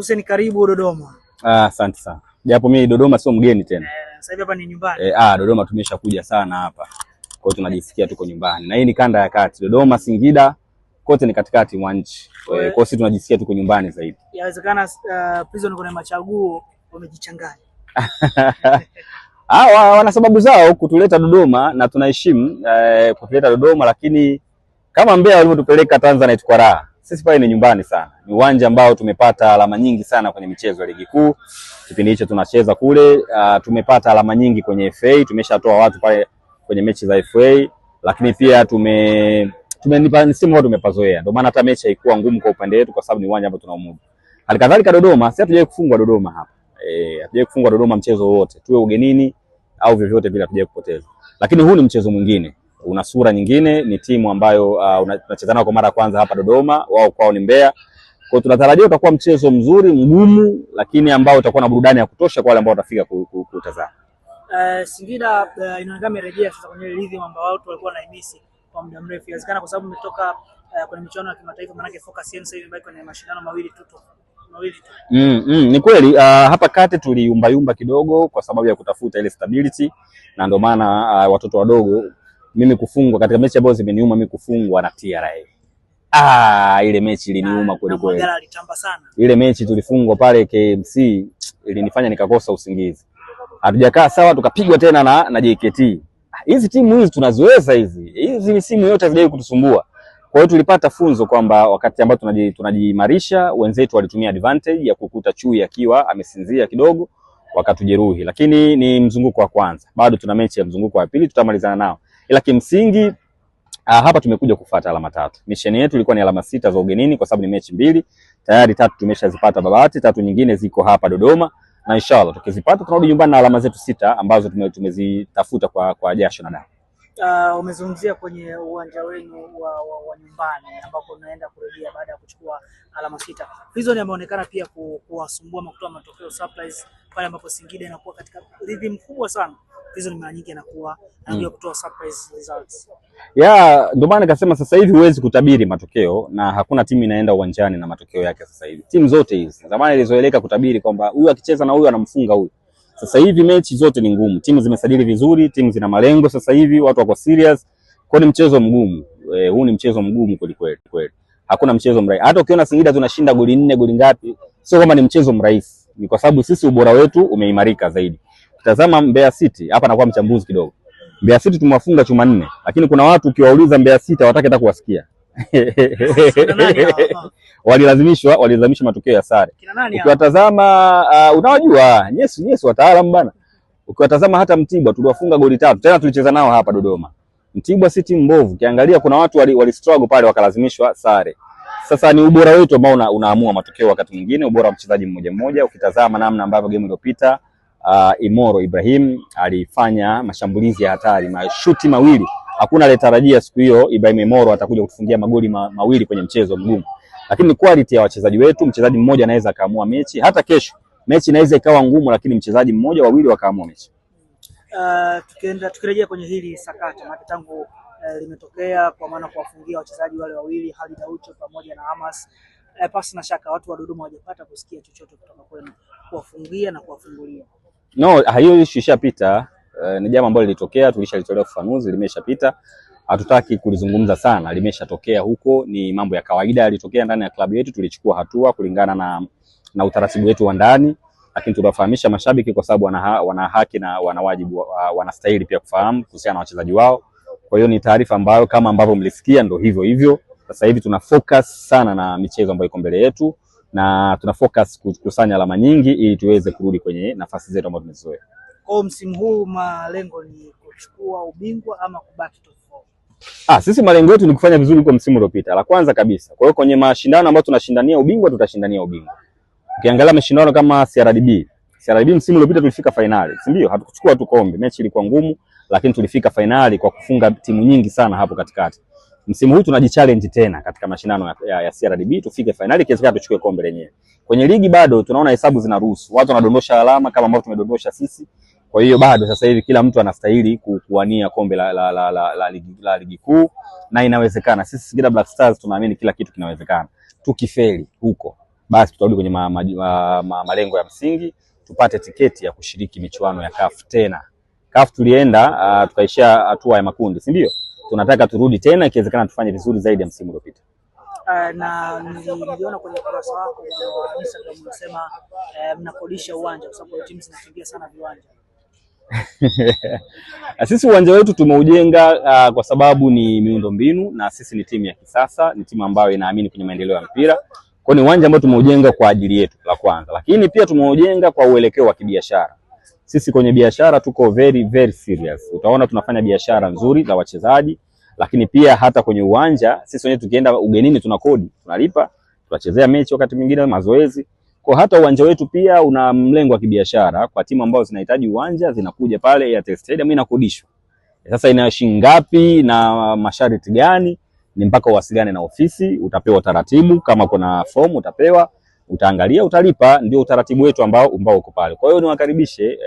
Hussein, karibu Dodoma. Ah, asante sana. Japo mimi Dodoma sio mgeni tena. Sasa hivi hapa ni nyumbani. Dodoma tumeshakuja sana hapa. Kwa hiyo tunajisikia tuko nyumbani. Na hii ni kanda ya kati. Dodoma, Singida kote ni katikati mwa nchi. Kwa hiyo sisi tunajisikia tuko nyumbani zaidi. Yawezekana Prison kuna machaguo wamejichanganya. Wana sababu zao kutuleta Dodoma na tunaheshimu kutuleta Dodoma, lakini kama Mbeya walivyotupeleka Tanzanite kwa raha, sisi pale ni nyumbani sana. Ni uwanja ambao tumepata alama nyingi sana kwenye michezo ya ligi kuu. Kipindi hicho tunacheza kule, tumepata alama nyingi kwenye FA, tumeshatoa watu pale kwenye mechi za FA, lakini pia tumepazoea. Ndio maana hata mechi haikuwa ngumu kwa upande wetu kwa sababu ni uwanja ambao tunaumudu. Halikadhalika Dodoma, sisi hatujawahi kufungwa Dodoma hapa. Hatujawahi kufungwa Dodoma mchezo wowote, tuwe ugenini au vyovyote vile hatujawahi kupoteza. Lakini huu ni mchezo mwingine, una sura nyingine, ni timu ambayo tunacheza nao kwa mara ya kwanza hapa Dodoma, wao kwao ni Mbeya. Kwa hiyo tunatarajia utakuwa mchezo mzuri, mgumu, lakini ambao utakuwa na burudani ya kutosha kwa wale ambao watafika kutazama. Singida inaonekana imerejea sasa kwenye rhythm ambayo watu walikuwa wanaimisi kwa muda mrefu. Inawezekana kwa sababu imetoka kwenye michuano ya kimataifa, maana focus yenu sasa hivi imebaki kwenye mashindano mawili tu. Ni kweli hapa kati tuliumbayumba kidogo kwa sababu ya kutafuta ile stability, na ndio maana watoto wadogo, mimi kufungwa katika mechi ambazo zimeniuma mimi kufungwa na TRA. Ile mechi iliniuma kweli kweli. Ile mechi tulifungwa pale KMC ilinifanya nikakosa usingizi. Hatujakaa sawa, tukapigwa tena na JKT. Hizi timu hizi tunaziweza hizi. Hizi misimu yote hazijawahi kutusumbua. Kwa hiyo tulipata funzo kwamba wakati ambao tunajiimarisha, wenzetu walitumia advantage ya kukuta chui akiwa amesinzia kidogo, wakatujeruhi. Lakini ni mzunguko wa kwanza, bado tuna mechi ya mzunguko wa pili, tutamalizana nao. Ila kimsingi hapa tumekuja kufuata alama tatu. Mission yetu ilikuwa ni alama 6 za ugenini kwa sababu ni mechi mbili tayari, 3 tumeshazipata Babati, 3 nyingine ziko hapa Dodoma, na inshallah tukizipata tunarudi nyumbani na alama zetu 6 ambazo tumezitafuta kwa jasho na damu. Umezungumzia kwenye uwanja wenu wa nyumbani ambapo unaenda kurejea baada ya kuchukua alama 6. Prison ameonekana pia kuwasumbua ama kutoa matokeo surprise pale ambapo Singida inakuwa katika rhythm kubwa sana. Prison mara nyingi anakuwa anakuja kutoa surprise results. Ya, ndio maana nikasema sasa hivi huwezi kutabiri matokeo na hakuna timu inaenda uwanjani na matokeo yake sasa hivi. Timu zote hizi. Zamani ilizoeleka kutabiri kwamba huyu akicheza na huyu anamfunga huyu. Sasa hivi mechi zote ni ngumu. Timu zimesajili vizuri, timu zina malengo sasa hivi, watu wako serious. Kwa ni mchezo mgumu. Huu ni mchezo mgumu kweli kweli kweli. Hakuna mchezo mrahisi. Hata ukiona Singida tunashinda goli 4, goli ngapi, sio kama ni mchezo mrahisi. Ni kwa sababu sisi ubora wetu umeimarika zaidi. Tazama Mbeya City, hapa nakuwa mchambuzi kidogo. Mbeya City tumewafunga chuma 4, lakini kuna watu ukiwauliza Mbeya City hawataki hata kuwasikia. Walilazimishwa matokeo ya sare. Ukiwatazama unawajua nyesu wataalamu bana. Ukiwatazama hata Mtibwa tuliwafunga goli 3, tena tulicheza nao hapa Dodoma. Mtibwa si timu mbovu, ukiangalia kuna watu wali struggle pale wakalazimishwa sare. Sasa ni ubora wetu ambao unaamua matokeo wakati mwingine, ubora wa mchezaji mmoja mmoja. Ukitazama namna ambavyo game iliyopita Imoro Ibrahim alifanya mashambulizi ya hatari, mashuti mawili. Hakuna aliyetarajia siku hiyo Ibrahim Imoro atakuja kutufungia magoli mawili kwenye mchezo mgumu. Lakini ni quality ya wachezaji wetu, mchezaji mmoja anaweza akaamua mechi. Hata kesho mechi inaweza ikawa ngumu, lakini mchezaji mmoja wawili wakaamua mechi. Tukirejea kwenye hili sakata, maana tangu limetokea kwa maana kuwafungia wachezaji wale wawili Khalid Aucho pamoja na Hamas, pasi na shaka watu wa Dodoma hawajapata kusikia chochote kutoka kwenu kuwafungia na kuwafungulia. No, hiyo issue ishapita. Ni jambo ambalo lilitokea, tulishalitolea ufafanuzi, limeshapita. Hatutaki kulizungumza sana, limeshatokea huko, ni mambo ya kawaida yalitokea ndani ya klabu yetu, tulichukua hatua kulingana na utaratibu wetu wa ndani, lakini tuliwafahamisha mashabiki kwa sababu wana haki na wana wajibu, wanastahili pia kufahamu kuhusiana na wachezaji wao. Kwa hiyo ni taarifa ambayo kama ambavyo mlisikia ndio hivyo hivyo. Sasa hivi tuna focus sana na michezo ambayo iko mbele yetu na tuna focus kukusanya alama nyingi ili tuweze kurudi kwenye nafasi zetu ambazo tumezoea. Kwa msimu huu malengo ni kuchukua ubingwa ama kubaki top 4? Sisi malengo yetu ni kufanya vizuri kwa msimu uliopita. La kwanza kabisa. Kwa hiyo kwenye mashindano ambayo tunashindania ubingwa, tutashindania ubingwa. Ukiangalia mashindano kama CRDB, CRDB msimu uliopita tulifika finali, si ndio? Hatukuchukua tu kombe, mechi ilikuwa ngumu, lakini tulifika finali kwa kufunga timu nyingi sana hapo katikati. Msimu huu tunajichallenge tena katika mashindano ya CRDB, tufike finali, kiwezekana tuchukue kombe lenyewe. Kwenye ligi bado tunaona hesabu zinaruhusu, watu wanadondosha alama kama ambavyo tumedondosha sisi. Kwa hiyo bado sasa hivi kila mtu anastahili kuwania kombe la ligi kuu, na inawezekana. Sisi Singida Black Stars tunaamini kila kitu kinawezekana. Tukifeli huko Basi tutarudi kwenye malengo ya msingi, tupate tiketi ya kushiriki michuano ya CAF tena. CAF tulienda tukaishia hatua ya makundi, si ndio? Tunataka turudi tena, ikiwezekana tufanye vizuri zaidi ya msimu uliopita. Na niliona kwenye ukurasa wako wa Instagram unasema mnakodisha uwanja kwa sababu timu zinakimbia sana viwanja. Sisi uwanja wetu tumeujenga kwa sababu ni miundombinu na sisi ni timu ya kisasa, ni timu ambayo inaamini kwenye maendeleo ya mpira. Kwa ni uwanja ambao tumeujenga kwa ajili yetu la kwanza, lakini pia tumeujenga kwa uelekeo wa kibiashara. Sisi kwenye biashara tuko very very serious. Utaona tunafanya biashara nzuri za wachezaji, lakini pia hata kwenye uwanja sisi wenyewe tukienda ugenini tuna kodi, tunalipa, tunachezea mechi wakati mwingine mazoezi. Kwa hata uwanja wetu pia una mlengo wa kibiashara kwa timu ambazo zinahitaji uwanja zinakuja pale Airtel Stadium inakodishwa. Sasa ina shilingi ngapi na masharti gani? Ni mpaka uwasiliane na ofisi, utapewa utaratibu. Kama kuna fomu utapewa, utaangalia, utalipa. Ndio utaratibu wetu ambao uko pale. Kwa hiyo niwakaribishe.